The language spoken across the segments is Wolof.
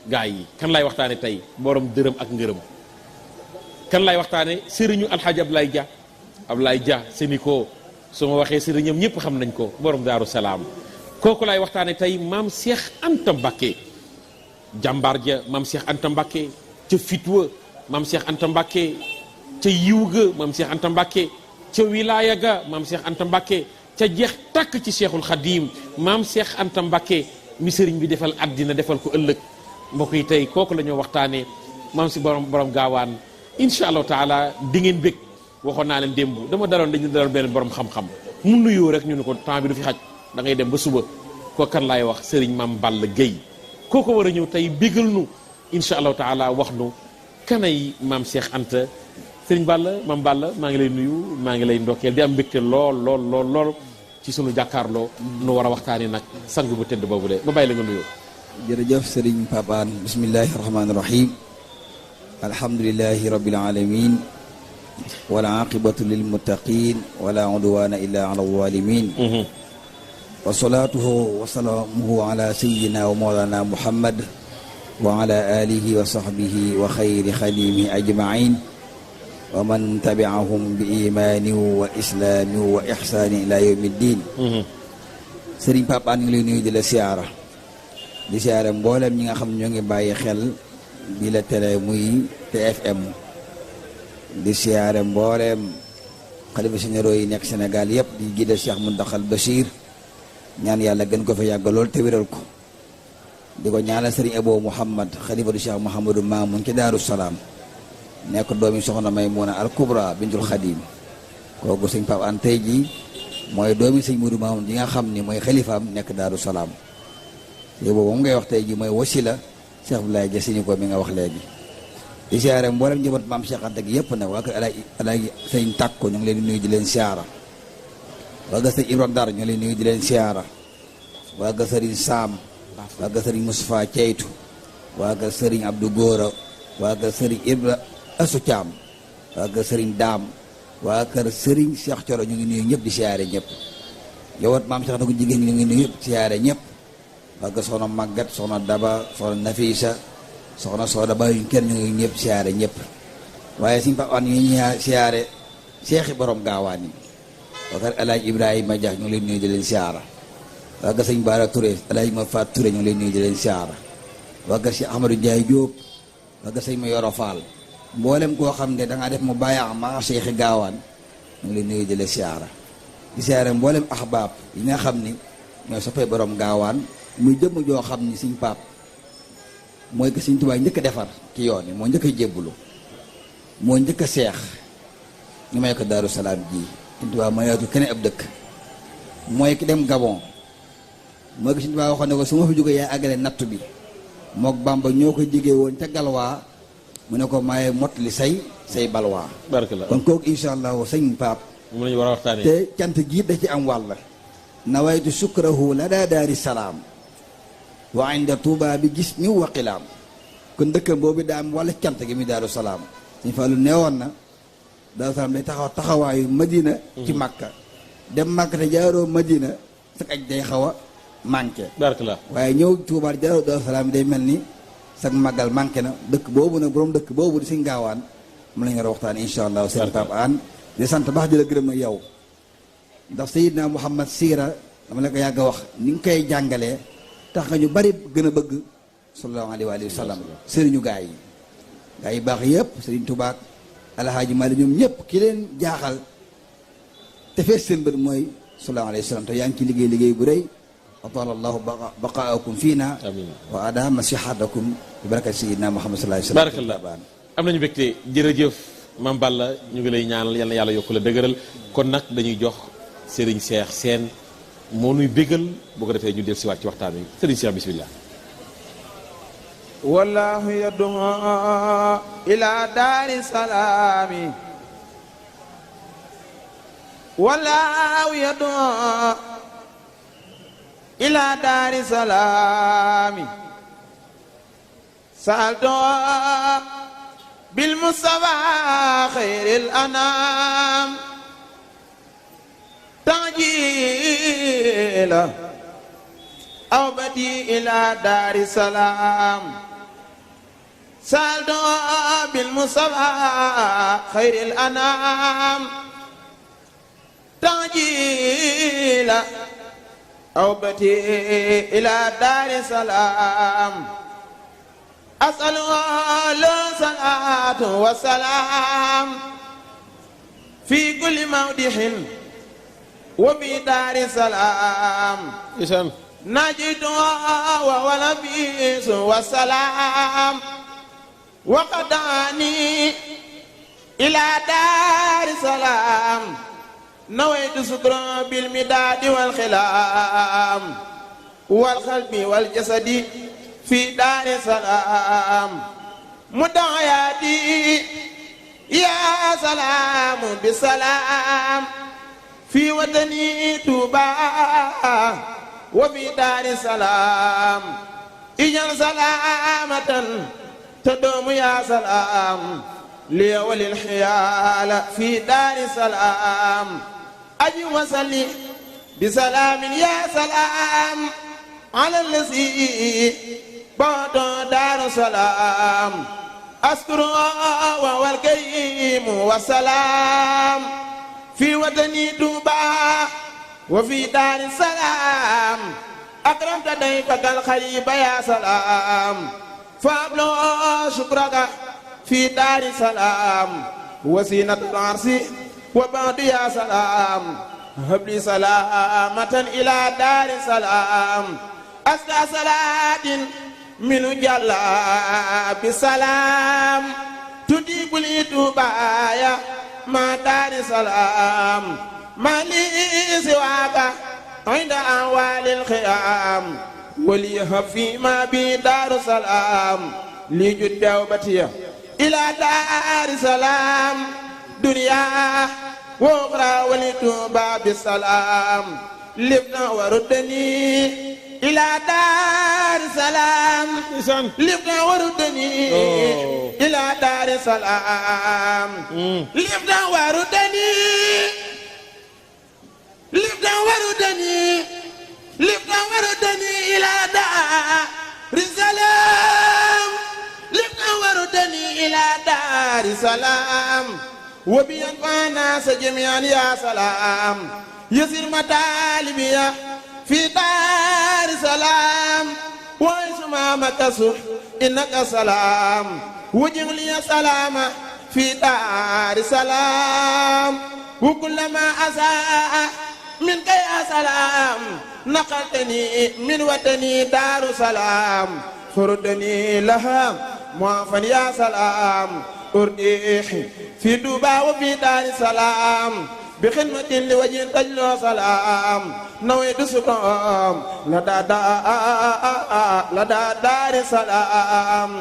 gaa yi kan laay waxtaane tey borom dërëm ak ngërëm. kan laay waxtaane sëriñu alxaaji Ablaye Dia Sénico su ma waxee sëriñam ñëpp xam nañ ko borom Daaru Salaam. kooku laay waxtaane tey maam Cheikh Anta Mbacké jàmbaar ja maam Cheikh Anta Mbacké ca fitwa maam Cheikh Anta Mbacké ca yiw ga maam Cheikh Anta Mbacké ca wilaaya ga maam Cheikh Anta Mbacké ca jeex tàkk ci Cheikhul Khadim maam Cheikh Anta Mbacké mi sëriñ bi defal àddina defal ko ëllëg mbokk yi tey kooku la ñoo waxtaanee maam si borom gaawaan incha allahu taala di ngeen bég waxoon naa leen démb dañu daloon benn borom xam-xam mu nuyoo rek ñu ne ko temps bi du fi xaj da ngay dem ba suba ko kan laay wax sëriñ maam Balla Gueye kooko war a ñëw tey bégal nu incha allahu taala wax nu kanay maam Cheikh Anta sëriñ Balla maam Balla maa ngi lay nuyu maa ngi lay ndokkeel di am mbégte lool ci sunu jàkkaarloo nu war a waxtaani nag sang bu tëdd boobu de ba bàyyi la nga nuyoo. jërëjëf sëriñ Papaan bismillahi rahmaani rahim alhamdulilahi rabbil alamin wala aqibatu lil muttaqin wala udwana illa ala zalimin wa salatuhu wa salamuhu ala sayyidina wa mawlana muhammad wa ala alihi wa sahbihi wa khayri khadimi ajmain wa man tabi'ahum bi imani wa islami wa ihsani ila yawmiddin sëriñ Papaan ngi lay nuyu di la siyaara di siyaare mboolem ñi nga xam ñoo ngi bàyyi xel bi la télé muy TFM di siyaare mboolem xalifa généraux yi nekk Sénégal yëpp di jiite Cheikh Mountakha Bachir ñaan yàlla gën ko fa yàgg lool te wéral ko di ko ñaanal sëriñ Abo Mouhamad xalifa du Cheikh Mouhamadou Mamoun ci Daaru Salaam nekk doomi soxna Maymuna al Kubra bintul Xadim kooku sëñ Pape An tey ji mooy doomi sëñ Modou Mamoun di nga xam ni mooy xalifaam nekk Daaru Salaam yow boobu moom ngay wax tey ji mooy wasila Cheikh Abdoulaye Dia Sénico mi nga wax léegi di siyaare mboolem njaboot maam Cheikh Anta gi yëpp nag waa kër Alaaji sëñ Tàkko ñu ngi leen di nuyu di leen siyaara waa kër sëñ Ibrahima Dar ñu ngi leen di nuyu di leen siyaara waa kër sëriñ Saam waa kër sëriñ Moustapha Ceytu waa kër sëriñ Abdou Góora waa kër sëriñ Ibra Asu Caam waa kër sëriñ Daam waa kër sëriñ Cheikh Coro ñu ngi nuyu ñëpp di siyaare ñëpp njaboot maam Cheikh Anta ko jigéen ñu ngi nuyu ñëpp siyaare ñëpp waa kër soxna Maguette soxna Daba soxna Nafisa soxna Soda bàyyiñ kenn ñu ngi ñëpp siyaare ñëpp waaye suñu Pape An ñu ngi siyaare seexi borom gaawaan yi waa kër Alaaji Ibrahima Dia ñu ngi leen nuyu di leen siyaara waa kër sëñ Bara Touré Alaaji Ma Faat Touré ñu ngi leen nuyu di leen siyaara waa kër si Ahmadou Ndiaye Diop waa kër sëñ Ma Yoro Fall mboolem koo xam ne da ngaa def mu bàyyi ma seexi gaawaan ñu ngi leen nuyu di leen siyaara di siyaare mboolem ahbaab yi nga xam ni ñooy soppee borom gaawaan muy jëmm joo xam ni suñ Pape mooy que Sëriñ Tuubaa njëkk a defar ci yoon yi moo njëkk a jébbulu moo njëkk a seex ñu may ko Daaru Salaam ji Sëriñ Tuubaa mayaatu keneen ab dëkk mooy ki dem Gabon mooy que Sëriñ Tuubaa waxoon ne ko su ma fi jógee yaay àggale nattu bi mook Bamba ñoo ko jigee woon ca Galwaa mu ne ko maaye mot li say balwaa barakallah kon kooku insha allah sëñ Pape mu lañu war a waxtaanee te cant gi da ci am wàll nawaytu sukrahu la daa daari salaam wa inda Touba bi gis ñu waqilaam kon dëkkam boobu daa am wala cant gi muy Daaru Salaam suñu fa lu neewoon na Daaru Salaam day taxawaayu Madina ci Makka dem Makka te jaaroo Madina sak aj day xaw a manqué barakallah waaye ñëw Touba jaaroo Daaru Salaam day mel ni sak màggal manqué na dëkk boobu nag borom dëkk boobu di Sëñ Gaawaan mu la ñu war a waxtaan insha allah sëñ Pape An di sant baax di la gërëm na yow ndax Seydina Muhammad siira dama la ko yàgg a wax ni nga koy jàngalee tax nga ñu bari gën a bëgg sallallahu alayhi wa sallam sëriñu gaa yi baax yëpp sëriñ Tuubaa Alhaaji Maalik ñoom ñëpp ki leen jaaxal te fees seen bët mooy sallallahu alayhi wa sallam te yaa ngi ci liggéey bu rëy atala allahu baqaakum fiina wa adama sihatakum bi barakati sayyidina Muhammad sallallahu alayhi wa sallam barakallah am nañu mbégte jërëjëf Mame Balla ñu ngi lay ñaanal yal na yàlla yokku la dëgëral kon nag dañuy jox Serigne Cheikh Sène moo nuy bégal boo ko defee ñu del siwaat ci waxtaan wi Serigne Cheikh bismillah wallahu yad'u ila daari salaami wallahu yad'u ila daari salaami sa'altu bil mustafa khayril anam تعجيلا أو بدي إلى دار السلام سالت بالمصطفى خير الأنام تعجيل أوبتي إلى دار السلام أسأل له صلاة وسلام في كل موضع وفي دار السلام isaan نجد وهو البيس والسلام وقداني إلى دار السلام نويت سكرا بالمداد والخلام والقلب والجسد في دار السلام مدعياتي يا سلام بسلام في وطني توبا وفي دار السلام إجل سلامة تدوم يا سلام لي وللحيال في دار السلام أجي وصلي بسلام يا سلام على الذي بعد دار السلام أذكر وهو الكريم والسلام في وطني دوبا وفي دار السلام أكرمت ضيفك الخريب يا سلام فابلو شكرك في دار السلام وسينة العرس وبعد يا سلام هب لي سلامة إلى دار السلام أسلى صلاة من جل بسلام تجيب لي دبايا ما دار السلام ما لي سواك عند أهوال الخيام وليهب فيما بدار السلام لجد توبتي إلى دار السلام دنيا وأخرى ولتوبى بالسلام لبنا وردني إلى دار السلام isaan لبنا وردني إلى دار السلام لبنا وردني لبنا وردني لبنا وردني إلى دار السلام لبنا وردني إلى دار السلام وبينفع الناس جميعا يا سلام يسير مطالبي في دار السلام واسمع مكسو إنك سلام وجه لي سلام في دار السلام وكلما أساء منك يا سلام نقلتني من وطني دار السلام فردني لها معافا يا سلام أرديح في دوبا وفي دار السلام بخدمة لوجه تجلو سلام نويت سكرام لدى دار السلام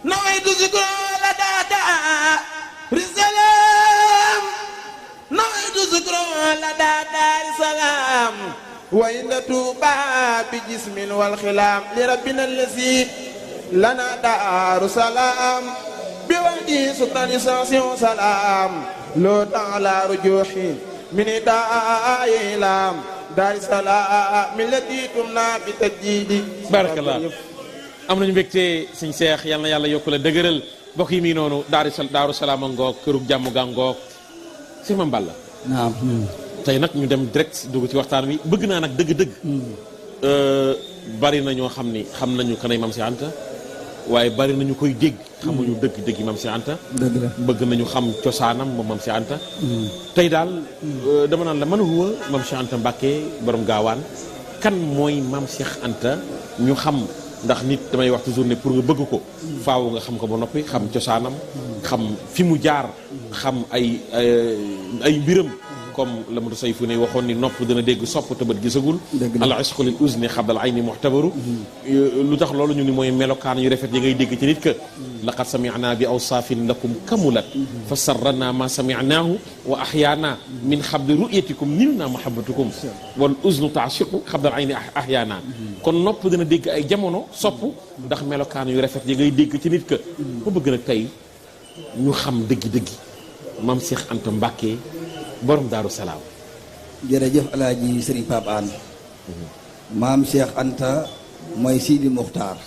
نويت سكرام لدى دار السلام نويت سكرام لدى دار السلام وإن توبا بجسم والخلام لربنا الذي لنا دار السلام بوالدي سلطان ساسيو سلام لو تعالى رجوحي من دائلام دار السلام من التي تمنى بتجديد barakallah am nañu mbégte sëñ Seex yal na yàlla yokku la dëgëral mbokk yi mii noonu daaru salaam a ngoog kërug jàmm gaa ngoog si Mame Balla naam. tey nag ñu dem direct dugg ci waxtaan wi bëgg naa nag dëgg-dëgg bari na ñoo xam ni xam nañu kanay Mame Cheikh Anta waaye bari nañu koy dégg xamuñu dëgg-dëgg Mame Cheikh Anta dëgg la. bëgg nañu xam cosaanam moom Mame Cheikh Anta tey daal dama naan la man huwa Mame Cheikh Anta Mbàkke borom gaawaan kan mooy Mame Cheikh Anta ñu xam ndax nit damay wax toujours ne pour nga bëgg ko faaw nga xam ko ba noppi xam cosaanam xam fi mu jaar xam ay mbiram comme la mu say fu ne waxoon ni nopp dana dégg sopp te bët gisagul al isqu lil uzni xabdal ayni muxtabaru lu tax loolu ñu ni mooy melokaan yu rafet yi ngay dégg ci nit ka laqad sami'na bi awsaafin lakum kamulat fa sarrana ma sami'nahu wa ahyaana min xabli ru'yatikum nilna mahabbatukum wal uznu taashiqu xabdal ayni ahyaana kon nopp dana dégg ay jamono sopp ndax melokaan yu rafet yi ngay dégg ci nit ka ba bëgg nag tey ñu xam dëggi-dëggi Mame Cheikh Anta Mbàkke borom Daaru Salaam. jërëjëf alaaji Sëriñ Pape Hann. Mame Cheikh Anta mooy Sidi Muxtaar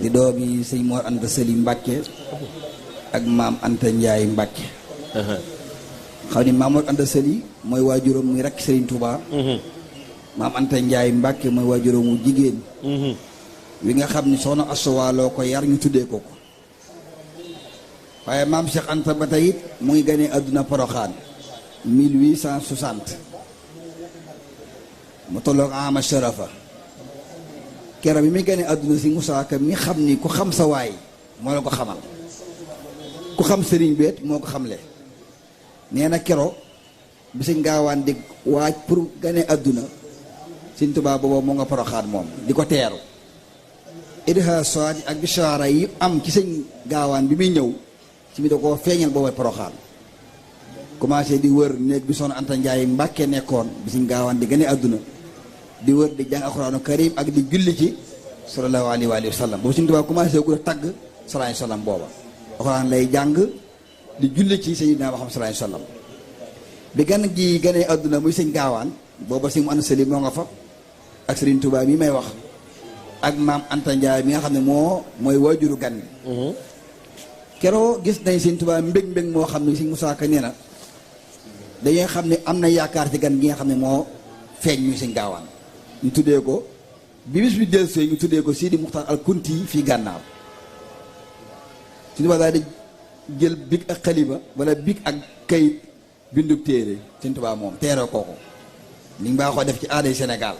di doomi sëñ Mor Anta Sali Mbàkke ak maam Anta Njaay Mbàkke. xam ni maam Mor Anta Sali mooy waajuram muy rakk Sëriñ Tuubaa. maam Anta Njaay Mbàkke mooy waajuram mu jigéen. wi nga xam ni soxna Asowaaloo ko yar ñu tuddee ko ko. waaye maam Cheikh Anta ba tey it mu ngi ganee àdduna Poroxaan 1860 mu tolloog ama sharafa kero bi muy ganee àdduna si Moussa Ka mi xam ni ku xam sa waay moo la ko xamal ku xam sëriñ beet moo ko xamle. nee na kero bi si ngaawaan di waaj pour ganee àdduna Sëriñ Tuubaa booba moo nga Poroxaan moom di ko teeru idha soadi ak bishaara yi am ci sëñ gaawaan bi muy ñëw ci mi da koo feeñal booba Poroxaan commencé di wër néeg bi soxna Anta Njaay Mbàkke nekkoon bi sëñ gaawaan di gane àdduna di wër di jàng alxuraanu karim ak di julli ci sallallahu alayhi wa sallam boobu Sëñ Tuubaa commencé ku a tagg sallallahu alayhi wa sallam booba alxuraan lay jàng di julli ci Sayyidina Muhammad sallallahu alayhi wa sallam bi gan gi gane àdduna muy sëñ gaawaan booba si mu Anta Sali moo nga fa ak Sëriñ Tuubaa mi may wax ak maam Anta Njaay mi nga xam ne mooy waajuru gan gi keroo gis nañ Sëriñ Tuubaa mbég moo xam ne Sëriñ Musaa Ka nee na dañuy xam ne am na yaakaar ci gan gi nga xam ne moo feeñ muy sëñ gaawaan ñu tuddee ko bi bis bi del see ñu tuddee ko Sidi Muxtaar al Kunti fii gànnaaw Sëriñ Tuubaa daal di jël big ak xaliba wala big ak kayit bindub téere Sëriñ Tuubaa moom teeroo kooko li nga baaxoo def ci aaday Sénégal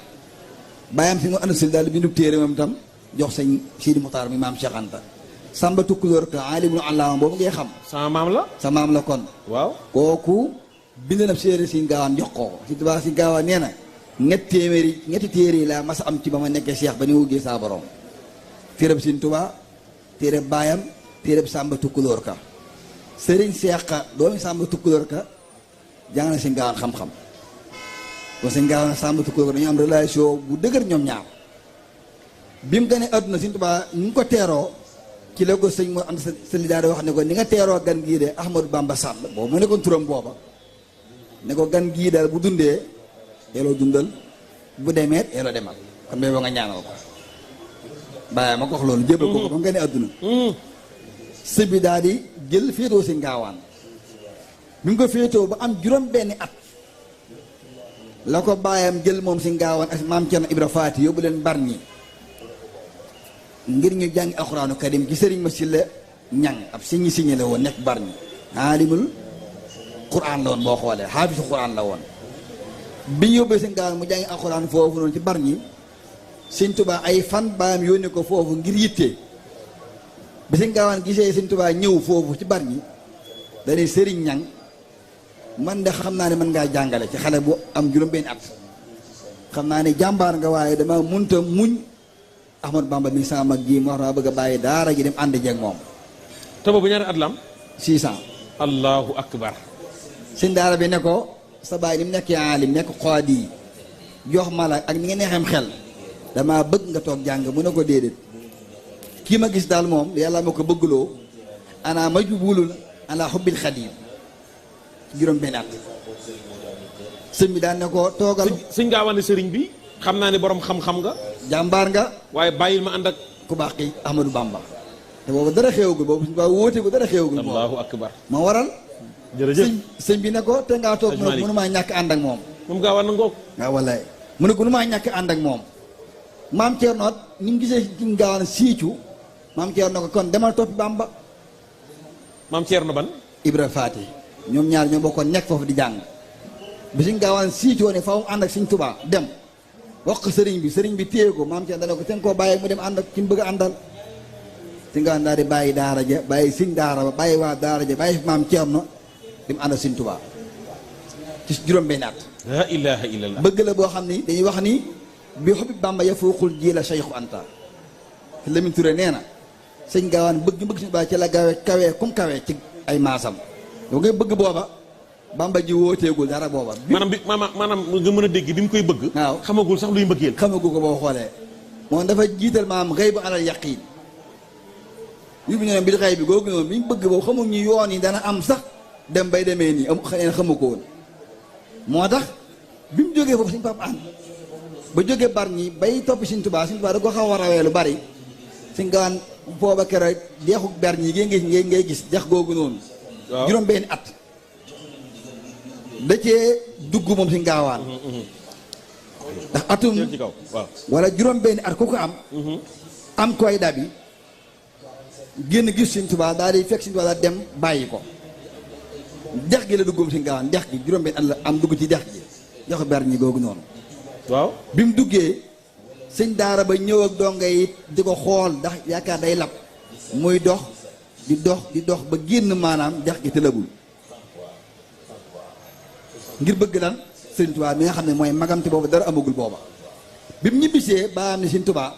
bàyyam si mu ànd sil daal di bindub téere moom itam jox sëñ Sidi Muxtaar mi maam Cheikh Anta Samba Tukulóor ka alimul allaama boobu ngay xam sama maam la sa maam la kon waaw kooku bind na séeré si gaawaan jox ko si tubaab si gaawaan nee na ñetti téere yi laa mas am ci ba ma nekkee Cheikh ba ni wuggee saa borom téereb Sëñ Tuubaa téereb baayam téereb Samba Tukulóor ka sëriñ Cheikh ka doomi Samba Tukulóor ka jàng na si gaawaan xam-xam kon si gaawaan Samba Tukulóor ka dañu am relation bu dëgër ñoom ñaar bi mu gënee àdduna Sëñ Tuubaa ñu ngi ko teeroo ci la ko sëñ Mor Anta Sali daal di wax ne ko ni nga teeroo gan gii de Ahmadou Bamba Sall boobu mu nekkoon turam booba ne ko gan gii daal bu dundee yeloo dundal bu demeet yeloo demal kon boobu nga ñaanal ko bàyyi ma ko wax loolu jébal ko ba mu gënee àdduna sëñ bi daal di jël féetoo si ngaawaan bi mu ko féetoo ba am juróom benni at la ko bàyyam jël moom si ngaawaan ak maam Cerno Ibra Faati yóbbu leen Bargny ngir ñu jàngi alxuraanu karim ci sëriñ ma silla ñang ab siñi la woon nekk Bargny aalimul quran la woon boo xoolee xaafisu quran la woon bi ñu yóbbee sëñ gaawaan mu jàngi alxuraan foofu noonu ci Bargny Sëñ Tuubaa ay fan baayam yónnee ko foofu ngir yitte bi sëñ gaawaan gisee Sëñ Tuubaa ñëw foofu ci Bargny dañuy sëriñ ñang man de xam naa ne mën ngaa jàngale ci xale bu am juróom-benn at xam naa ne jàmbaar nga waaye dama munta muñ Ahmadou Bamba mi sama mag ji moo wax bëgg a bàyyi daara ji dem ànd jeeg moom. te boobu ñaari at la am. 600. allahu akbar. sëñ daara bi ne ko sa baay ni mu nekk aalim nekk xoodi jox ma la ak ni nga neexem xel damaa bëgg nga toog jàng mu ne ko déedéet kii ma gis daal moom yàlla ma ko bëggloo ana majbulun ala hubbil xadim juróom-benn at sëñ bi daan ne ko toogal. sëñ Gaawaan sëriñ bi xam naa ne borom xam-xam nga. jàmbaar nga. waaye bàyyil ma ànd ak. ku baax ki Ahmadou Bamba. te boobu dara xewagul boobu suñu baax wóote ko dara xewagul. allahu akbar. moo waral. jërëjëf sëñ bi ne ko te ngaa toog mënu maa ñàkk ànd ak moom. moom Gaawaan na ngoog. waaw wallaay mu ne ko nu maa ñàkk ànd ak moom. maam Thierno ni mu gisee ci Gaawaan siicu maam Thierno ko kon demal toppi Bamba. maam Thierno ban. Ibra Faati ñoom ñaar ñoo bokkoon nekk foofu di jàng bi suñ Gaawaan siicoo ne faaw mu ànd ak Sëñ Tuubaa dem. wax ko sëriñ bi téye ko maam Thierno dana ko te nga koo bàyyi mu dem ànd ak ki mu bëgg a àndal si nga daal di bàyyi daara ja bàyyi siñ daara ba bàyyi waa daara ja bàyyi maam Thierno dem ànd ak Sëñ Tuubaa ci juróom-benn at. la ilaha illallah. bëgg la boo xam ni dañuy wax ni bi xobi Bamba yafuuqul jiila Cheikhu Anta te Lamine Touré nee na sëñ Gaawaan bëgg Sëñ Tuubaa ci la kawee kum kawee ci ay maasam doo ngay bëgg booba Bamba ji wooteegul dara booba. maanaam nga mën a dégg bi mu koy bëgg. waaw xamagul sax luy mbëggeel. xamagul ko boo xoolee. moom dafa jiital maam xëy bu alal yaqiin yu bi ñu ne bil xëy bi googu noonu bi ñu bëgg boobu xamul ñu yoon yi dana am sax dem bay demee nii xëy na xamu ko woon. moo tax bi mu jógee foofu suñu papa ànd ba jógee Bargny bay topp Sëñ Tuubaa da ko xaw a rawee lu bari Sëñ Gaawaan booba keroog deexu Bargny yi ngay gis dex googu noonu juróom benn at da cee dugg moom Sëñ Gaawaan ndax atum wala juróom benn at ku ko am koy dabi génn gis Sëñ Tuubaa daal di fekk Sëñ Tuubaa daal dem bàyyi ko dex gi la duggum Sëñ Gaawaan dex gi juróom benn at la am dugg ci dex gi dexu Bargny googu noonu waaw bi mu duggee sëñ daara ba ñëw ak donga yi di ko xool ndax yaakaar day lab muy dox di dox ba génn maanaam dex gi te labul ngir bëgg lan Sëñ Tuubaa mi nga xam ne mooy magam te boobu dara amagul booba bi mu ñibbisee ba am ne Sëñ Tuubaa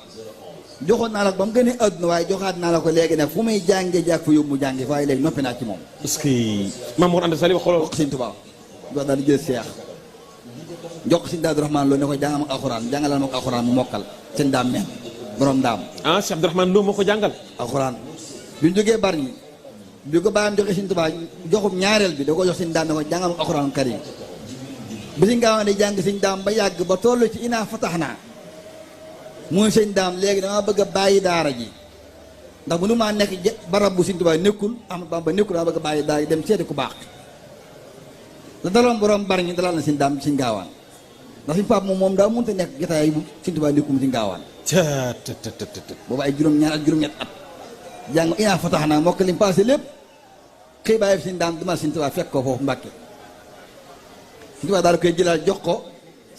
joxoon naa la ko ba mu gënee àdduna waaye joxaat naa la ko léegi nag fu muy jàngee jàkk fa yóbbu mu jàngi waaye léegi noppi naa ci moom parce que Maam Mor Anta Sali xoolal wax Sëñ Tuubaa wax daal di jël seex jox Sëñ Abdu Rahmaan Lo ne ko jàngal ma ko alxuraan jàngalal ma ko alxuraan mu mokkal seen daam meen borom daam Sëñ Abdu Rahmaan Lo moo ko jàngal alxuraan bi ñu jógee Bargny bi ko bàyyam joxe Sëñ Tuubaa joxum ñaareel bi da ko jox seen daam ne ko jàngal ma ko alxuraan karim bi Sëñ Gaawaan di jàng seen daam ba yàgg ba toll ci inaa fatahnaa muy seen daam léegi dama bëgg a bàyyi daara ji ndax bu nu maa nekk barab bu Sëñ Tuubaa nekkul Ahmadu Bamba nekkul dama bëgg a bàyyi daara ji dem seeti ku baax la daloon borom Bargny dalal na seen daam Sëñ Gaawaan ndax suñu pap moom daa mënut a nekk jotaay bu Sëñ Tuubaa nekkul Sëñ Gaawaan boobu ay juróom-ñaar ak juróom-ñett at jàng inaa fatahnaa mokk li mu passé lépp xëy bàyyi fi seen daam dama Sëñ Tuubaa fekk ko foofu Mbàkke Sëñ Tuubaa daal koy jëlaat jox ko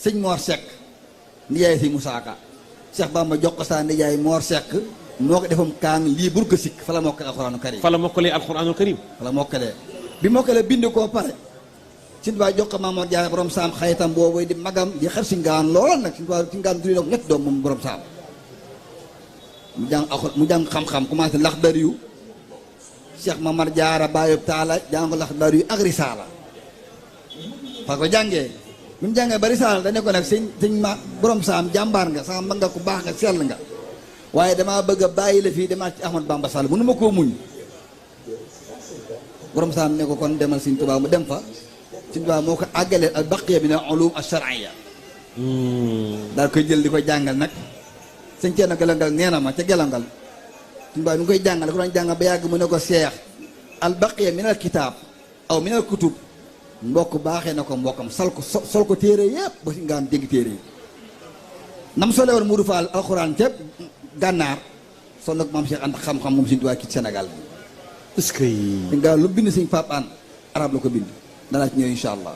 sëñ Mor Seck nijaay Sëñ Musaa Ka Cheikh Bamba jox ko saa nijaay Mor Seck moo ko defam kaang lii bur ko sikk fa la mokkale alxuraanu karim fa la mokkalee alxuraanul karim fa la mokkalee bi mokkalee bind koo pare Sëñ Tuubaa jox ko Mamoor Jaara borom saam xayitam boobu di magam di xer Sëñ Gaawaan lool nag Sëñ Tuubaa Sëñ Gaawaan tudde na ko ñetti doom moom borom saam mu jàng xam-xam commencé Laxdariyu Cheikh Mamar Jaara Baayub Taala jàng ko Laxdariyu ak Risaala fa ko jàngee bi mu jàngee ba Risaala dañ ne ko nag sëñ ma borom saam jàmbaar nga sama mag nga ku baax nga sell nga waaye damaa bëgg a bàyyi la fii demaat ci Ahmadu Bamba Sall mënu ma koo muñ borom saam ne ko kon demal Sëñ Tuubaa mu dem fa Sëñ Tuubaa moo ko àggaleel al baqiya min al ulum al shar'iyya daal koy jël di koy jàngal nag sëñ Ceerno Gelangal nee na ma ca Gelangal Sëñ Tuubaa mi ngi koy jàngal da ko doon jàngal ba yàgg mu ne ko seex al baqiya min al kitaab aw min al kutub mbokk baaxee na ko mbokkam sol ko téere yëpp ba si nga am dégg téere yi nam sole woon Mudu Faal alxuraan ca gànnaar sol nag maam Cheikh Anta xam-xam moom Sëñ Tuubaa ci Sénégal bi est-ce que Sëñ Gaawaan lu bind Sëñ Pape An arab la ko bind danaa ci ñëw insha allah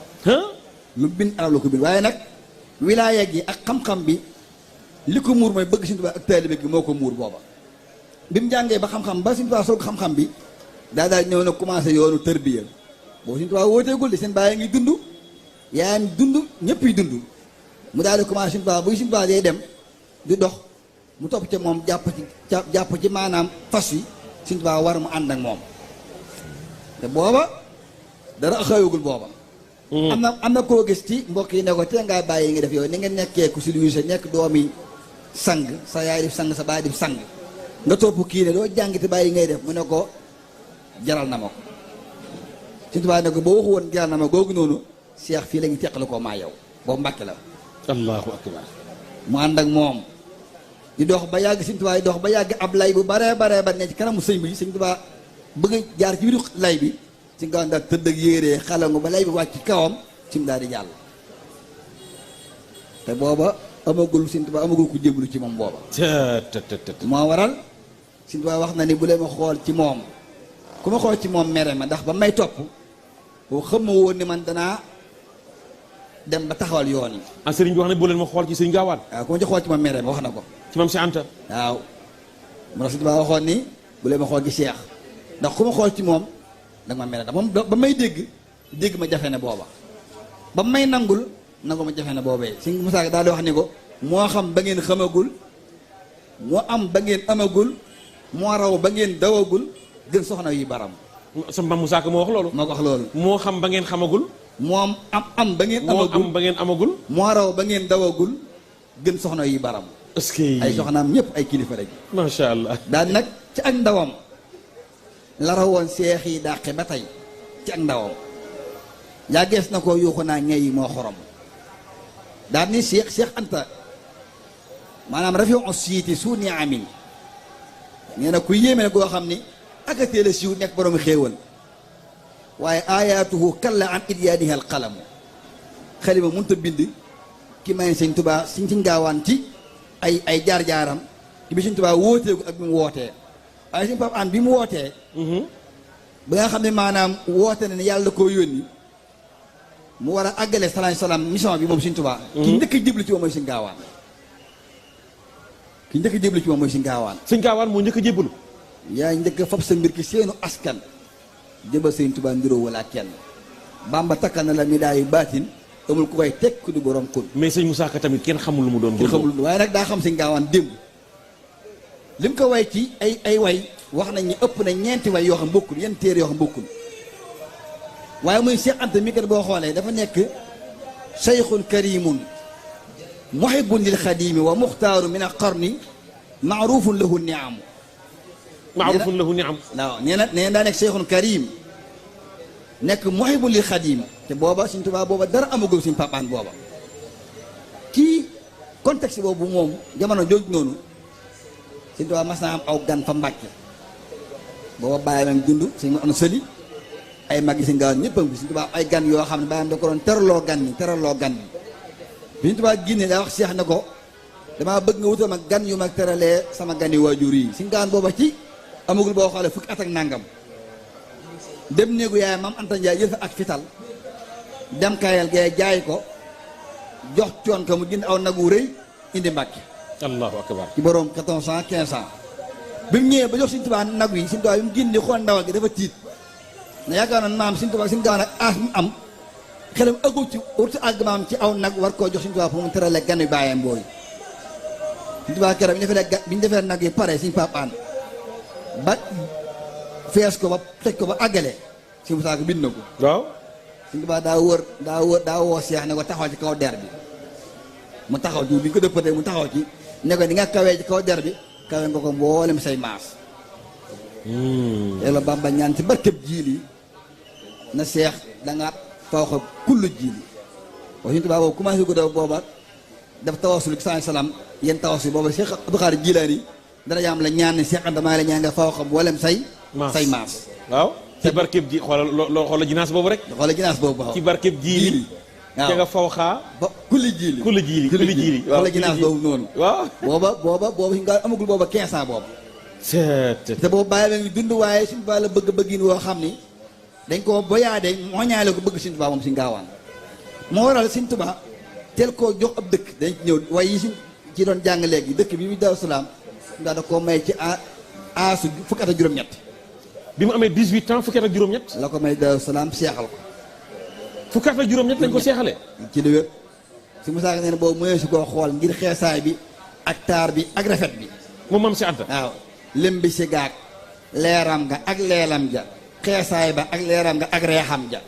lu bind arab la ko bind waaye nag wilaaya gi ak xam-xam bi li ko muur mooy bëgg Sëñ Tuubaa ak taalibe gi moo ko muur booba bi mu jàngee ba xam-xam ba Sëñ Tuubaa sol ko xam-xam bi daal ñëw na commencé yoonu tërbiya boobu Sëñ Tuubaa wooteegul di seen bàyyi ngi dund yaa ngi dund ñëpp yi dund mu daal di commencé Sëñ Tuubaa buy Sëñ Tuubaa day dem di dox mu topp ca moom jàpp ci maanaam fas wi Sëñ Tuubaa war mu ànd ak moom te booba dara xëyugul booba am na koo gis ci mbokk yi ne ko te ngaa bàyyi nga def yow ni nga nekkee ku civilisé nekk doomi sang sa yaay di sang sa baay di sang nga topp kii ne doo jàng te bàyyi ngay def mu ne ko jaral na ma ko Sëñ Tuubaa ne ko boo waxu woon jaral na ma googu noonu Cheikh fii la ñu teqale ko maa yow boobu Mbàkke la allahu akbar mu ànd ak moom di dox ba yàgg Sëñ Tuubaa di dox ba yàgg ab lay bu baree ba ne ci kanamu sëñ bi Sëñ Tuubaa bëgg jaar ci biir lay bi Sëñ Gaawaan daal tëdd ak yéeree xalangu ba lay bi wàcc ci kawam sim daal di jàll te booba amagul Sëñ Tuubaa amagul ku jébbalu ci moom booba moo waral Sëñ Tuubaa wax na ni bu leen ma xool ci moom ku ma xool ci moom mere ma ndax ba may topp boo xam ma woon ni man danaa dem ba taxawal yoon yi sëriñ bi wax ne bu leen ma xool ci Sëñ Gaawaan waaw ku ma ci xool ci moom mere ma wax na ko ci Maam Cheikh Anta waaw moo tax Sëñ Tuubaa waxoon ni bu leen ma xool ci Cheikh ndax ku ma xool ci moom danga ma mere ndax moom ba may dégg ma jafe ne booba ba may nangul nangu ma jafe ne boobee Sëñ Musaa Ka daal di wax ni ko moo xam ba ngeen xamagul moo am ba ngeen amagul moo raw ba ngeen dawagul gën soxna yi baram sa Maam Musaa Ka moo wax loolu moo ko wax loolu moo xam ba ngeen xamagul moom am ba ngeen amagul ba ngeen amagul moo raw ba ngeen dawagul gën soxna yi baram est-ce que ay soxnaam ñëpp ay kilifa rek macha allah daal nag ci ak ndawam la rawoon seex yi dàqe ba tey ci ak ndawam yaa gees na ko yuuxu naa ñey moo xorom daal ni Cheikh Anta maanaam rafiu siiti su ni amin nee na ku yéeme ne koo xam ni akatee la siiw nekk borom xéewal waaye ayatuhu kalla an idyaaniha al qalamu xalima mënut a bind ki may sëñ Tuubaa sëñ Gaawaan ci ay jaar-jaaram ci bi sëñ Tuubaa wóoteeku ak bi mu wootee waaye sëñ Pape Hann bi mu wootee ba nga xam ne maanaam woote na ne yàlla koo yónni mu war a àggale salaam mission bi moom sëñ Tuubaa ki njëkk a jéblu ci moom mooy sëñ Gaawaan ki njëkk a jéblu ci moom mooy sëñ Gaawaan sëñ Gaawaan moo njëkk a jébbalu yaa njëkk a fab sa mbir ki seenu askan jëbal sëñ Tuubaa ndiroo wala kenn Bamba takkal na la mi daayu baatin amul ku koy teg ku di borom kun mais sëñ Moussa Ka tamit kenn xamul lu mu doon kenn xamul waaye nag daa xam sëñ Gaawaan démb li mu ko way ci ay way wax nañ ni ëpp na ñeenti way yoo xam bokkul yenn téere yoo xam bokkul waaye muy Cheikh Anta mi kat boo xoolee dafa nekk cheikhun karimun muhibbun lil xadimi wa muxtaaru min a qarni maarufun lahu niam maarufun lahu niam waaw nee na daa nekk cheikhun karim nekk muhibbun lil xadim te booba Sëñ Tuubaa booba dara amagul Sëñ Pape Hann booba kii contexte boobu moom jamono jooju noonu Sëñ Tuubaa mas naa am aw gan fa Mbàkke booba bàyyi mam dund sëñ ma am sëli ay mag yi Sëñ Gaawaan ñëpp a ngi Sëñ Tuubaa ay gan yoo xam ne bàyyam da ko doon teraloo gan ñi bi Sëñ Tuubaa génne daa wax Seex ne ko damaa bëgg nga wutal ma gan yu mag teralee sama gan yi waajur yi Sëñ Gaawaan booba ci amagul boo xoolee fukki at ak nangam dem néegu yaay Maam Anta Njaay jël fa ak fital dem kayal gee jaay ko jox coon ko mu jënd aw nag wu rëy indi Mbàkke allahu akbar ci borom 1400 1500 bi mu ñëwee ba jox Sëñ Tuubaa nag wi Sëñ Tuubaa bi mu génne xool ndawal gi dafa tiit na yaakaar na maam Sëñ Tuubaa Sëñ Gaawaan ak aas mu am xelam ëggul ci urtu àgg maam ci aw nag war koo jox Sëñ Tuubaa pour mu terale gan yu bàyyam booy Sëñ Tuubaa keroog bi ñu defee nag yi pare Sëñ Pape Hann ba fees ko ba teg ko ba àggale Sëñ Musaa Ka bind na ko waaw Sëñ Tuubaa daa woo Seex ne ko taxaw ci kaw der bi mu taxaw ci bi ñu ko dëppatee mu taxaw ci ne ko ni nga kawee ci kaw der bi kawe nga ko mboolem say maas yàlla Bamba ñaan ci barkeb jiili na Seex da nga faw xa kullu jiili wax Sëñ Tuubaa boobu commencé ko def booba daf tawasul ci salaam yéen tawasul booba Seex Abdul Xaadir Jilaani dana yaam la ñaan ne Seex Anta maa la ñaan nga faw xa mboolem say maas waaw ci barkeb ji xoolal jinaas boobu rek xoolal jinaas boobu waaw ci barkeb jiili waaw ca nga faw xaa ba kulli jiili xoolal jinaas boobu noonu waaw booba Sëñ Gaawaan amagul booba 15 ans boobu te boobu bàyyi la ngi dund waaye Sëñ Tuubaa la bëgg-bëggin woo xam ni dañ ko boyaade mooñaale ko bëgg Sëñ Tuubaa moom Sëñ Gaawaan moo waral Sëñ Tuubaa teel koo jox ab dëkk dañ ci ñëw waaye yi ci doon jàng léegi dëkk bi mu Daaru Salaam da koo may ci aasu fukki at ak juróom-ñett bi mu amee 18 ans fukki at ak juróom-ñett la ko may Daaru Salaam seexal ko fukki at ak juróom-ñett lañ ko seexale ci li wér Sëñ Musaa Ka nee na boobu mënee su koo xool ngir xeesaay bi ak taar bi ak rafet bi moom Maam Seex Anta waaw lëm bi si gaag leeram nga ak leelam ja xeesaay ba ak leeram nga ak reexam ja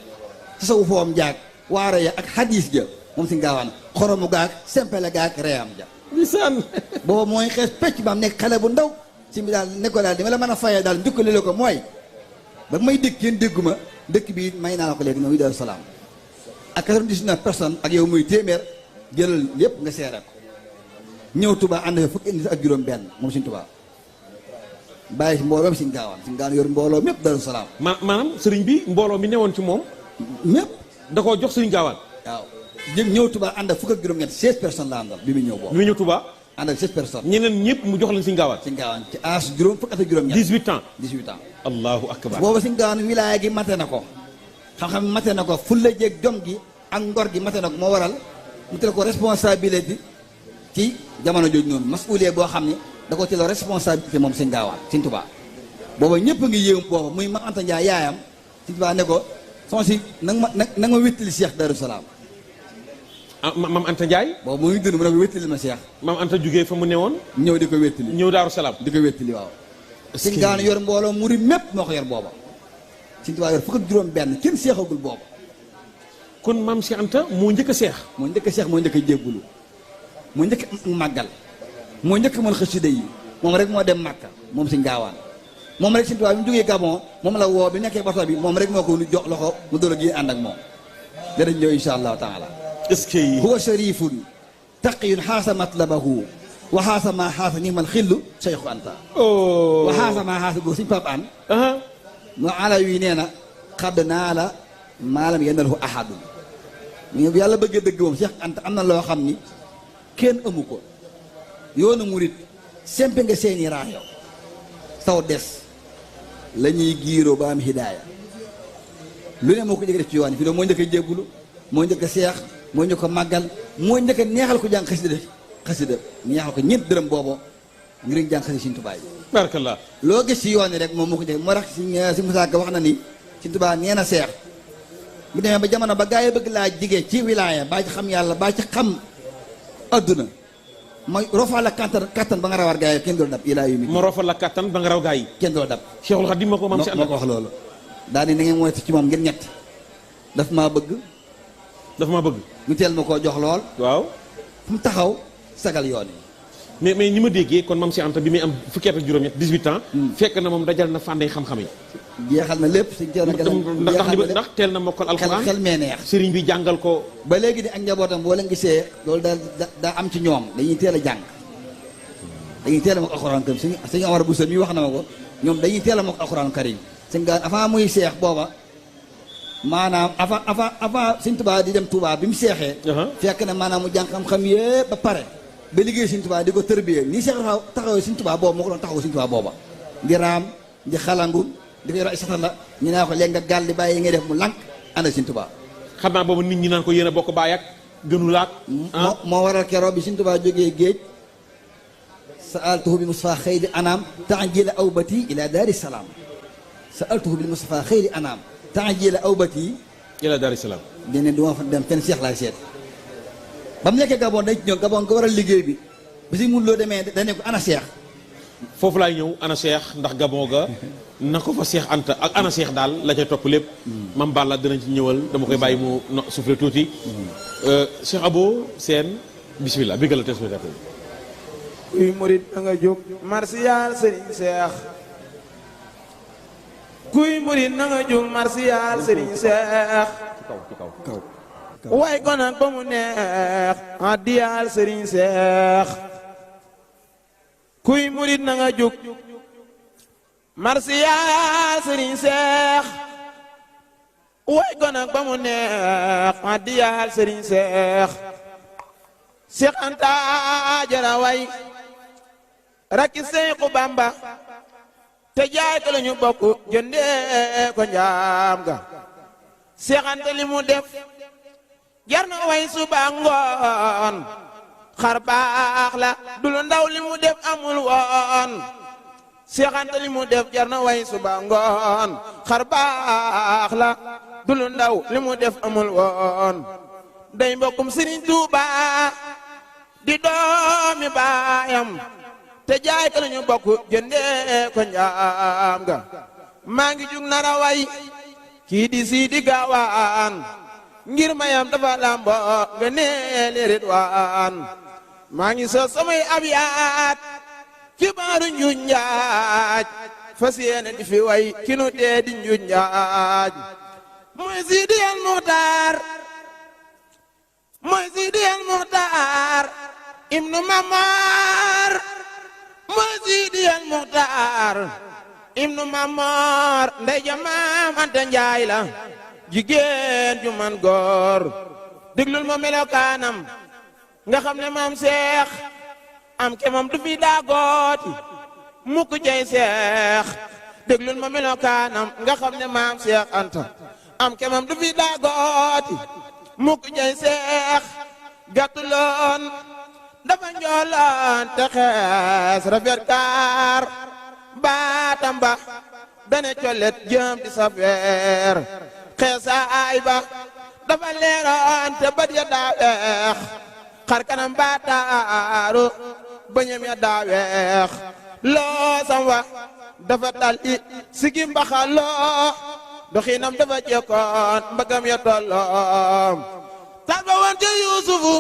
tasawu foom jaag waare ya ak xadiis ja moom Sëñ Gaawaan xoromu gaag sempele gaag reexam ja lisaan booba mooy xees pecc ba am nekk xale bu ndaw si bi daal ne ko daal di ma la mën a fayee daal njukkale la ko mooy ba may dëkk yéen dégguma dëkk bi may naa la ko léegi muy Daaru Salaam ak 99 personnes ak yow muy téeméer jëlal lépp nga seere ko ñëw Tuubaa ànd fa fukki nit ak juróom benn moom Sëñ Tuubaa bàyyi si mbooloo mi Sëñ Gaawaan yor mbooloo mépp Daaru Salaam maanaam sëriñ bi mbooloo mi newoon ci moom mépp da koo jox Sëriñ Gaawaan waaw ñëw Tuubaa ànd ak fukk ak juróom-ñett 16 personnes la àndal bi mu ñëw boobu bi mu ñëw Tuubaa ànd ak 16 personnes ñeneen ñëpp mu jox leen Sëñ Gaawaan Sëñ Gaawaan ci âge juróom fukk ak juróom-ñett 18 ans allahu akbar booba Sëñ Gaawaan wilaaya gi mate na ko xam-xam mate na ko fulla jeeg jom gi ak ngor gi mate na ko moo waral mu tel ko responsabilité ci jamono jooju noonu masuulee boo xam ne da ko teel responsabilité moom Sëñ Gaawaan Sëñ Tuubaa booba ñëpp a ngi yéem booba muy Maam Anta Njaay yaayam Sëñ Tuubaa ne ko son si na nga ma wéttali Seex Daaru Salaam Maam Anta Njaay boobu muy dund mu ne ko wéttali ma Seex Maam Anta jugee fa mu newoon ñëw di ko wéttali ñëw Daaru Salaam di ko wéttali waaw Sëñ Gaawaan yor mbooloo muri mépp moo ko yor booba Sëñ Tuubaa yor fukk ak juróom benn kenn seexagul booba kon Maam Seex Anta moo njëkk a seex moo njëkk a seex moo njëkk a jébbulu moo njëkk màggal moo njëkk mën xasida yi moom rek moo dem Màkka moom Sëñ Gaawaan moom rek Sëñ Tuubaa bi mu jógee Gabon moom la woo bi nekkee bato bi moom rek moo ko nu jox loxo mu doon a génn ànd ak moom danañ ñëw insha allahu taala est-ce que huwa sharifun taqiyun xaasa matlabahu waxaasa maa xaasa ni man xillu Seexu Anta oh waxaasa maa xaasa boobu suñu Pape An mu ala wi nee na xadd naa la maalam yennalahu ahadun mais bu yàlla bëggee dëgg moom Seex Anta am na loo xam ni kenn amu ko yoonu murit sempe nga seeni raa yow saw des la ñuy giiroo ba am hidaaya lu ne moo ko jëkk def ci yoon yi fii moo njëkk a jéggulu moo njëkk a seex moo njëkk a màggal moo njëkk a neexal ko jàng xasida neexal ko ñeent dërëm boobo ngir jàng xasida Sëriñ Tuubaa yi barakallah loo gis ci yoon yi rek moom moo ko jëkk moo tax si Musaa Ka wax na ni Sëriñ Tuubaa nee na seex bu demee ba jamono ba gaa yi bëgg laa jigee ci wilaaya baa ci xam yàlla baa ci xam adduna mooy rofal la kattan ba nga rawar gaa yi kenn dool dab ilaa yu mi ma rofal la kattan ba nga raw gaa yi kenn dool dab Cheikhul Khadim ma ko mam si moo ko wax loolu daal ni na ngeen moytu ci moom ngeen ñett daf maa bëgg ñu teel ma koo jox lool waaw fu mu taxaw sagal yoon yi mais ñi ma déggee kon mam si Anta bi muy am fukki at ak juróom-ñett 18 ans fekk na moom dajal na fànday xam-xam yi jeexal na lépp suñ teel ndax teel na mokkal alxuraan xel mee neex sëriñ bi jàngal ko ba léegi di ak njabootam boo leen gisee loolu daa am ci ñoom dañuy teel a jàng dañuy teel a mokk alxuraan karim suñu Omar Bousso mi wax na ma ko ñoom dañuy teel a mokk alxuraan karim suñ gaan avant muy seex booba maanaam avant Sëriñ Tuubaa di dem Tuubaa bi mu seexee fekk na maanaam mu jàng xam-xam yëpp ba pare ba liggéey Sëriñ Tuubaa di ko tërbiyee nii seex taxawee Sëriñ Tuubaa boobu moo ko doon taxaw Sëriñ Tuubaa booba di raam di xalangu di ko yor ay satal la ñu naa ko léegi nga gàll di bàyyi yi ngay def mu lànk ànd Sëriñ Tuubaa xam naa boobu nit ñi naan ko yéen a bokk baay ak gënu laak moo waral keroog bi Sëriñ Tuubaa jógee géej sa'altuhu bi Mustafa xayri anaam ta'jila awbati ila daari salaam sa'altuhu bi Mustafa xayri anaam ta'jila awbati ila daari salaam dene du ma fa dem fenn seex laay seet ba mu nekkee Gabon dañ ci ñëw Gabon ko waral liggéey bi ba si mun loo demee dañ ko ana seex foofu laay ñëw ana seex ndax Gabon ga na ko fa Seex Anta ak ana seex daal la ca topp lépp mam Balla dinañ ci ñëwal dama koy bàyyi mu soufflé tuuti Cheikh Abo Sène bismillah biggal la téléspectateur kuy murit da nga jóg marsiyaal Sëriñ Seex kuy murit na nga jóg marsiyaal Sëriñ Seex way ko nag ba mu neex addiyaal Sëriñ Seex kuy murit na nga jóg marsiyaal Sëriñ Seex way ko nag ba mu neex addiyaal Sëriñ Seex Seex Anta jara way rakki Seexu Bamba te jaay ko lañu bokk jëndee ko njaam ga Seex Anta li mu def jar na way suba ngoon xar baax la du lu ndaw li mu def amul woon Seex Anta li mu def jar na way suba ngoon xar baax la du lu ndaw li mu def amul woon day mbokkum Sëriñ Tuuba di doomi baayam te jaay ko lañu bokk jëndee ko njaam ga maa ngi jug nara way kii di Sidi Gaawaan ngir mayam dafa lambo nga neeli ridwaan maa ngi sos samay abyaat ci baaru njuuj njaaj fas yéene di fi way ki nu dee di njuuj njaaj mooy Sidi al Muxtaar mooy Sidi al Muxtaar ibnu Mamar mooy Sidi al Muxtaar ibnu Mamar ndey ja maam Anta Njaay la jigéen ju man góor déglul ma melokaanam nga xam ne maam Seex am ke moom du fi daagooti mukk jey Seex déglul ma melokaanam nga xam ne maam Seex Anta am ke moom du fi daagooti mukk jey Seex gàttuloon dafa njooloon te xees rafet kaar baatam ba dane collet jëm di safeer xeesaay ba dafa leeroon te bët ya daa weex xar kanam ba taaru bëñam ya daa weex loosam wa dafa tali sigi mbaxaloo doxinam dafa jekkoon mbagam ya tolloom tal ba woon ca Yuusufu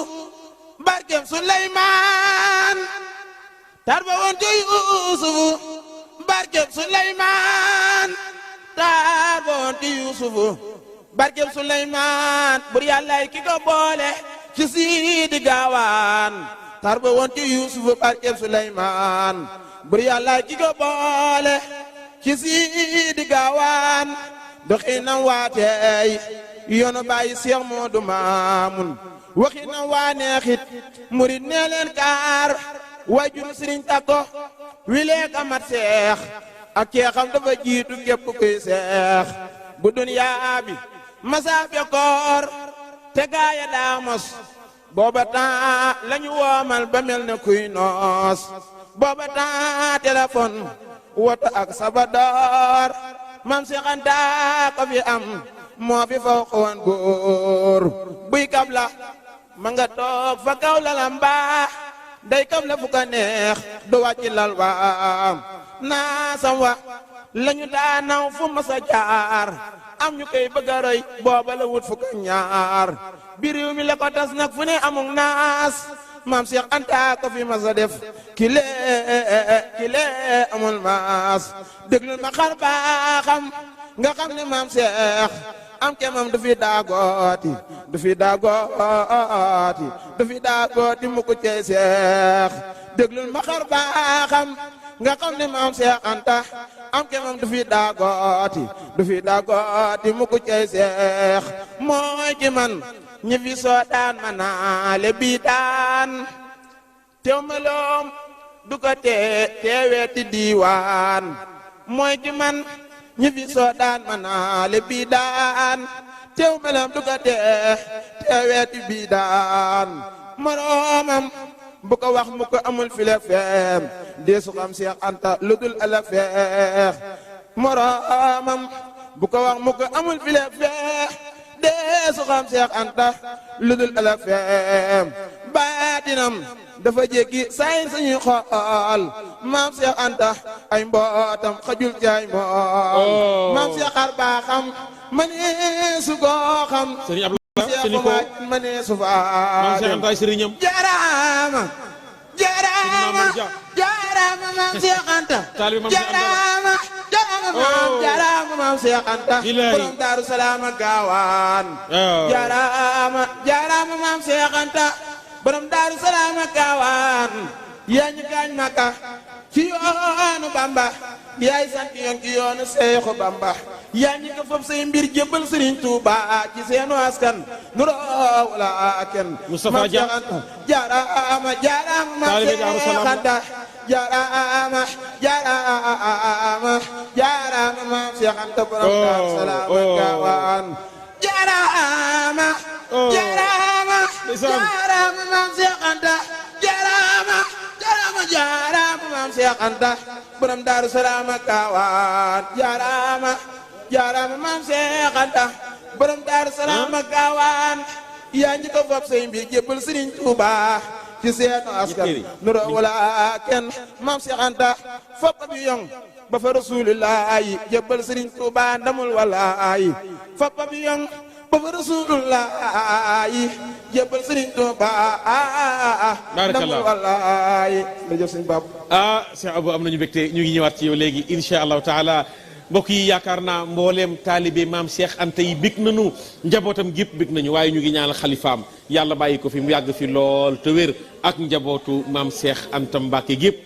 barkem Suleymaan tar ba woon ca Yuusufu barkem Suleymaan tar ba woon ca Yuusufu barkem Suleymaan bur yàllaay ki ko boole ci Sidi Gaawaan xar ba woon ci yuusufu barkeb suleymaan bur yàlla ki ko boole ci siidi gaawaan doxinam waateey yoonu bàyyi seex moodu maamun waxinam waa neexit murit nee leen kaar waajuru sëriñ takko wilee ka mat seex ak ceexam dafa jiitu képp kuy seex bu duniyaa bi masaafe koor te gaaya daa mos booba temps lañu woomal ba mel ne kuy noos booba temps téléphone woto ak sabadoor mam Seex Anta ko fi am moo fi faw xawan góor buy kab la ma nga toog fa kaw lalam baa day kab la fu ko neex du wàcci lal waam naasam wa lañu daa naw fu masa jaar am ñu koy bëgg a roy booba la wut fukk ak ñaar bi réew mi la ko tas nag fu ne amul naas maam Seex Anta ko fi masa def kile amul maas déglul ma xar baaxam nga xam ne maam Seex am ke moom du fi daagooti mu ko cey Seex déglul ma xar baaxam nga xam ne maam Seex Anta am ke moom du fi daagooti mu ko cey Seex mooy ki man ñi fi soo daan ma naale bii daan teew meloom du ko teeweeti diiwaan mooy ki man ñi fi soo daan ma naale bii daan teew meloom du ko teeweeti bii daan moroomam bu ko wax mu ko amul file feem deesu xam Seex Anta lu dul ala feex moroomam bu ko wax mu ko amul file feex deesu xam Seex Anta lu dul ala feem baatinam dafa jéggi sayin sañuy xool maam Seex Anta ay mbootam xajul jaay mbool maam Seex xar baaxam mënee su koo xam mënee su faa Seex Anta ay sëriñam jaaraama maam Seex Anta jaaraama maam Seex Anta borom Daaru Salaam ak Gaawaan jaaraama maam Seex Anta borom Daaru Salaam ak Gaawaan yaa ñu gaañ Makka ci yoonu Bamba yaay sant yoon ci yoonu Seexu Bamba yaa ñi ko fab say mbir jébbal Sëriñ Tuuba ci seenu askan nu roow la kenn Moustapha Dia jaaraama maam Seex Anta jaaraama maam Seex Anta borom Daaru Salaam ak Gaawaan jaaraama maam Seex Anta jaaraama maam Seex Anta borom Daaru Salaam ak Gaawaan jaaraama maam Seex Anta borom Daaru Salaam ak Gaawaan yaa ngi ko fab say mbir jébbal Sëriñ Tuuba ci seenu askan nu roo wala kenn maam Seex Anta fab ab yong ba fa Rasulullaahi jébbal Sëriñ Tuuba ndamul walaayi fab ab yong ba fa Rasulullaahi jébbal Sëriñ Tuuba ndamul walaayi jërëjëf sëñ Bab Cheikh Abou am nañu mbégte ñu ngi ñëwaat ci yow léegi insha allahu taala mbokk yi yaakaar naa mbooleem taalibe maam Cheikh Anta yi bég nañu njabootam gépp bég nañu waaye ñu ngi ñaanal xalifaam yàlla bàyyi ko fi mu yàgg fi lool te wér ak njabootu maam Cheikh Anta Mbacke gépp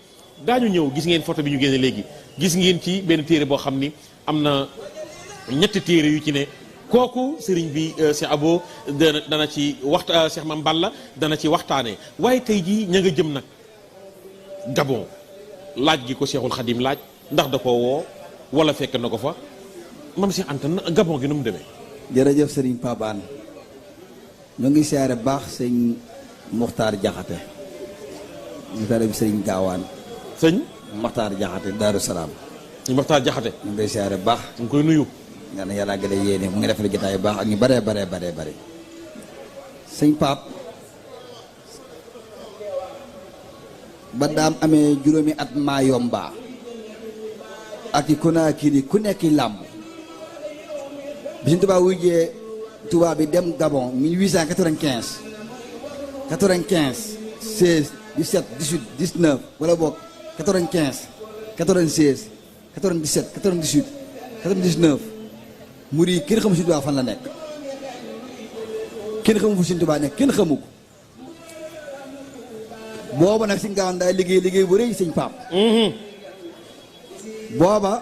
daañu ñëw gis ngeen photo bi ñu génne léegi gis ngeen ci benn téere boo xam ni am na ñetti téere yu ci ne kooku sëriñ bi Cheikh Abou dana ci waxta Cheikh Mame Balla dana ci waxtaanee waaye tey jii ña nga jëm nag Gabon laaj gi ko Cheikhul Khadim laaj ndax da koo woo wala fekk na ko fa Mame Cheikh Anta Gabon gi nu mu demee. jërëjëf sëriñ Pabaan ñu ngi siyaare baax sëñ Mokhtar Jaxate ñu tare bi sëriñ Gaawaan sëñ Mokhtar Jaxate Daaru Salaam sëñ Mokhtar Jaxate ñu ngi siyaare baax ñu ngi koy nuyu nga ne yàlla gën a yéene mu ngi defal jotaay baax ak ñu bare sëñ Paap ba daam amee juróomi at maa yomba ak i Konaakiri ku nekk làmb bi suñ tubaab wujjee tubaab bi dem Gabon 1895 16 17 18 19 wala boog 95 96 97 98 99 muri kenn xamu suñ tubaab fan la nekk kenn xamu fu suñ tubaab nekk kenn xamu ko booba nag Sëñ Gaawaan daay liggéey bu rëy Sëñ Paap booba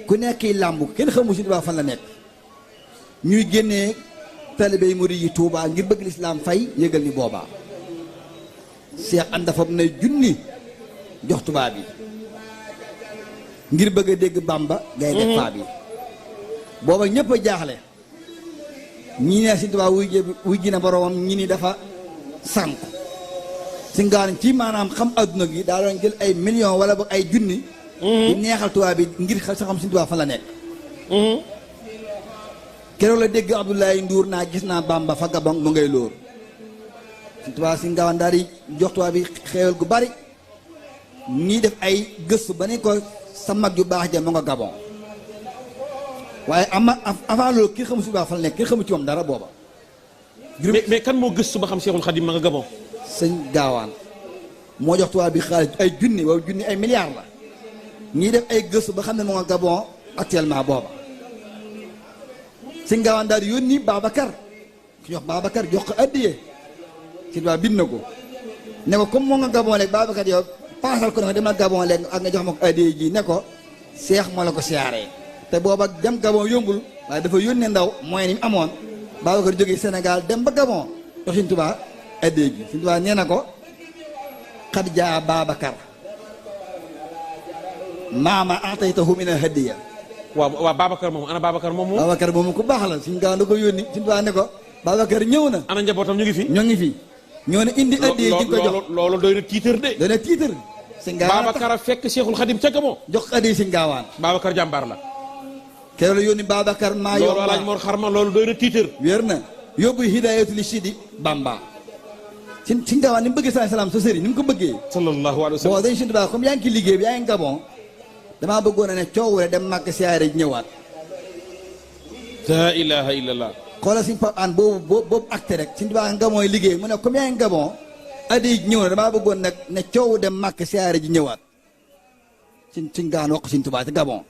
ku nekk làmb kenn xamul Sëñ Tuubaa fan la nekk ñuy génnee talibé yi murid yi Tuubaa ngir bëgg lislaam fay yëgal ni boobaa Seex Anta fab na junni jox tubaab yi ngir bëgg a dégg Bàmba ngay def paa bi booba ñëpp a jaaxle ñii ne Sëñ Tuubaa wuy ji na boroomam ñi ni dafa sànku Sëñ Gaawaan ci maanaam xam adduna gi daa doon jël ay millions wala ba ay junni di neexal tubaab bi ngir sa xam Sëñ Tuubaa fan la nekk keroog la dégg Abdoulaye Ndour naa gis naa Bàmba fa Gabon mu ngay lóor Sëñ Tuubaa Sëñ Gaawaan daal di jox tubaab bi xéewal gu bari ñii def ay gëstu ba ne ko sa mag yu baax ja mu nga Gabon waaye avant loolu ki xamu Sëñ Tuubaa fan la nekk ki xamu ci moom dara booba mais kan moo gëstu ba xam Seexul Xadim ma nga Gabon Sëñ Gaawaan moo jox tubaab bi xaalis ay junni waaw junni ay milliards la ñii def ay gëstu ba xam ne moo nga Gabon actuellement booba Sëñ Gaawaan daal di yónni Babacar ki jox Babacar jox ko addiyee Sëñ Tuubaa bind na ko ne ko comme moo nga Gabon léegi Babacar yow paasal ko ne demal Gabon léegi ak nga jox ma ko addiyee ji ne ko seex moo la ko siyaaree te booba dem Gabon yombul waaye dafa yónnee ndaw mooy ni mu amoon Babacar jógee Sénégal dem ba Gabon jox Sëñ Tuubaa addiyee ji Sëñ Tuubaa nee na ko xad jaa Babacar maama ataytahu min al hadiya waaw Babacar moom ana Babacar moom Babacar moom ku baax la Sëñ Gaawaan da ko yónni Sëñ Tuubaa ne ko Babacar ñëw na ana njabootam ñu ngi fi ñoo ngi fi ñoo ne indi addiyee ji ko jox loolu doy na tiitër de doy na tiitër Sëñ Gaawaan Babacar a fekk Seexul Xadim ca Gabon jox addiyee Sëñ Gaawaan Babacar jàmbaar la keroog la yónni Babacar maa loolu yomba alaaj Mor Xarma loolu doy na tiitër wér na yóbbu hidaayatu li sidi Bamba Sëñ Gaawaan ni mu bëggee saa salaam sa sëriñ ni mu ko bëggee sallallahu alayhi wa sallam boo dañ Sëñ Tuubaa comme yaa ngi ci liggéey bi yaa ngi Gabon damaa bëggoon a ne coow rek dem màkk siyaare ñëwaat la ilaha illallah xoolal Sëñ Pape An boobu acte rek Sëñ Tuubaa nga mooy liggéey mu ne comme yaa ngi Gabon addi ñëw na damaa bëggoon nag ne coow dem màkk siyaare ji ñëwaat Sëñ Gaawaan wax Sëñ Tuubaa ci Gabon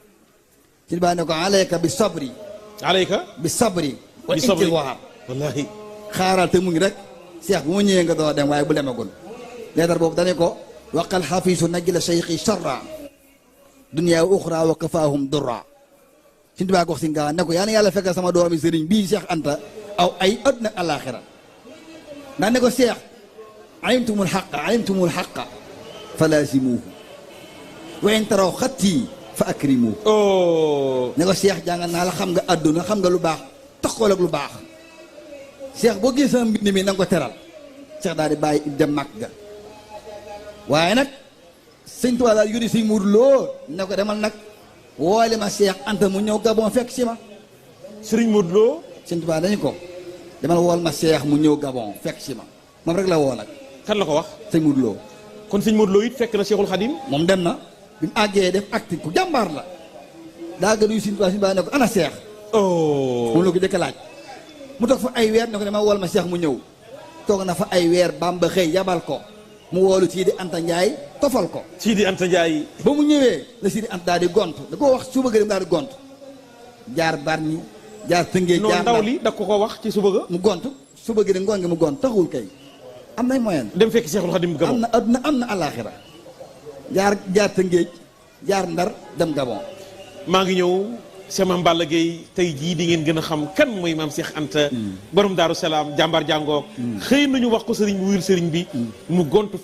Sëñ Tuubaa ne ko alayka bi sabri wal intizaar wallahi xaaral te mu ngi rek seex bu ma ñëwee nga doo dem waaye bu demagul leetar boobu dane ko waqal xafiisu najla cheikhi charra dunya wa uxra wa kafaahum durra Sëñ Tuubaa ko Sëñ Gaawaan ne ko yaa na yàlla fekkal sama doomi sëriñ bii Seex Anta aw ay àddina ak alaaxira ndax ne ko seex alimtumul xaqa fa laasimuuhu wa in taraw xatti fa akrimuuhu ne ko seex jàngal naa la xam nga àdduna xam nga lu baax taxool ak lu baax seex boo gis sama mbind mi na nga ko teral seex daal di bàyyi dem mag ga waaye nag Sëñ Tuubaa daal yónni Sëñ Muudu Lo ne ko demal nag woole ma Seex Anta mu ñëw Gabon fekk si ma Sëriñ Muudu Lo Sëñ Tuubaa dañu ko demal wool ma Seex mu ñëw Gabon fekk si ma moom rek la woo nag kan la ko wax Sëñ Muudu Lo kon Sëñ Muudu Lo it fekk na Seexul Xadim moom dem na bi mu àggee def acte ku jàmbaar la daa gënuy Sëñ Tuubaa ne ko ana Seex moom la ko jëkk laaj mu toog fa ay weer ne ko dama wool ma Seex mu ñëw toog na fa ay weer Bamba xëy yabal ko mu woolu Sidi Anta Ndiaye tofal ko Sidi Anta Ndiaye ba mu ñëwee la Sidi Anta daal di gont da ko wax suba gërëm daal di gont jaar Bargny jaar Tëngéej non ndaw li da ko wax ci suba ga mu gont suba gërëm ngoon nga mu gont taxul kay am nay moyen dem fekk Seexul Xadim Gabon am na adduna am na alaaxira jaar Tëngéej jaar Ndar dem Gabon maa ngi ñëw sama Balla Gaye tey jii di ngeen gën a xam kan mooy maam Seex Anta borom Daaru Salaam jàmbaar jàngoog xëy nañu wax ko sëriñ bu wuyul sëriñ bi mu gontu